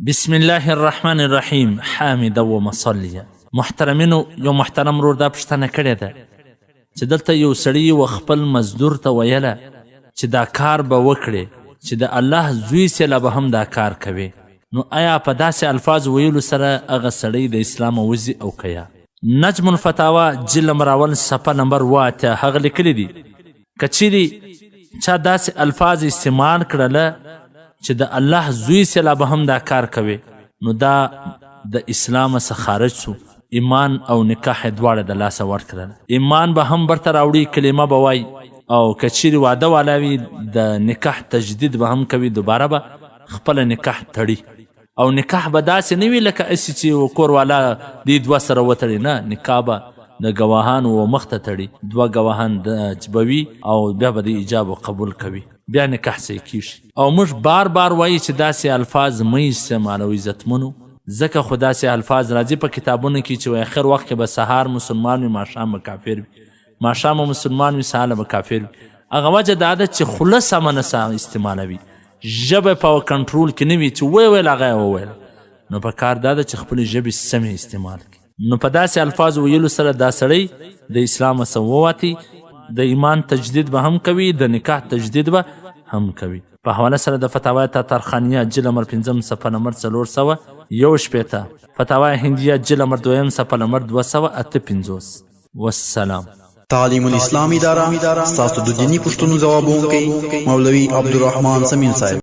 بسم الله الرحمن الرحیم حامدا ومصلیا. محترمینو، یو محترم ورور دا پوښتنه کړې ده چې دلته یو سړي و خپل مزدور ته ویله چې دا کار به وکړي چې د الله زوی سره به هم دا کار کوي، نو آیا په داسې الفاظ ویلو سره هغه سړی د اسلامه وځي او که یا؟ نجم الفتاوا جلد نمبر اول صفحه نمبر 80 هغه لیکلي دي که چیرې چا داسې الفاظ استعمال کړله چې د الله زوی سره به هم دا کار کوي، نو دا د اسلام څخه خارج سو، ایمان او نکاح یې دواړه د لاسه ورکړل. ایمان به هم برته راوړي، کلمه به وایي، او که چیرې واده والا وي د نکاح تجدید به هم کوي، دوباره به خپله نکاح تړي. او نکاح به داسې نه وي لکه هسې چې کور والا دې دوه سره وتړي، نه، نکاح به د ګواهانو و مخته تړي، دوه ګواهان چې به وي او بیا به د ایجاب او قبول کوي، بیا نکاح صحیح کیږي. او موږ بار بار وایي چې داسې الفاظ مه استعمالوئ عزتمنو، ځکه خو داسې الفاظ راځي په کتابونو کې چې وایي اخر وخت کې به سهار مسلمان وي، ماښام به کافر وي، ماښام به مسلمان وي، سهار به کافر وي. هغه وجه دا ده چې خوله سمه نه استعمالوي، ژبه په کنټرول کې نه وي، چې ویې ویل هغه یې وویل. نو په کار دا ده چې خپلې ژبې سمې استعمال کړي. نو په داسې الفاظ ویلو سره دا سړی د اسلام څخه ووتی، د ایمان تجدید به هم کوي، د نکاح تجدید به هم کوي. په حواله سره د فتاوی تاتارخانیه جلد نمبر 5 صفحه نمبر 461، فتاوی هندیه جلد نمبر 2 صفحه نمبر 258. والسلام. تعلیم الاسلام اداره ستاسو د دیني پوښتنو ځوابوونکی مولوي عبدالرحمن صمیم صاحب.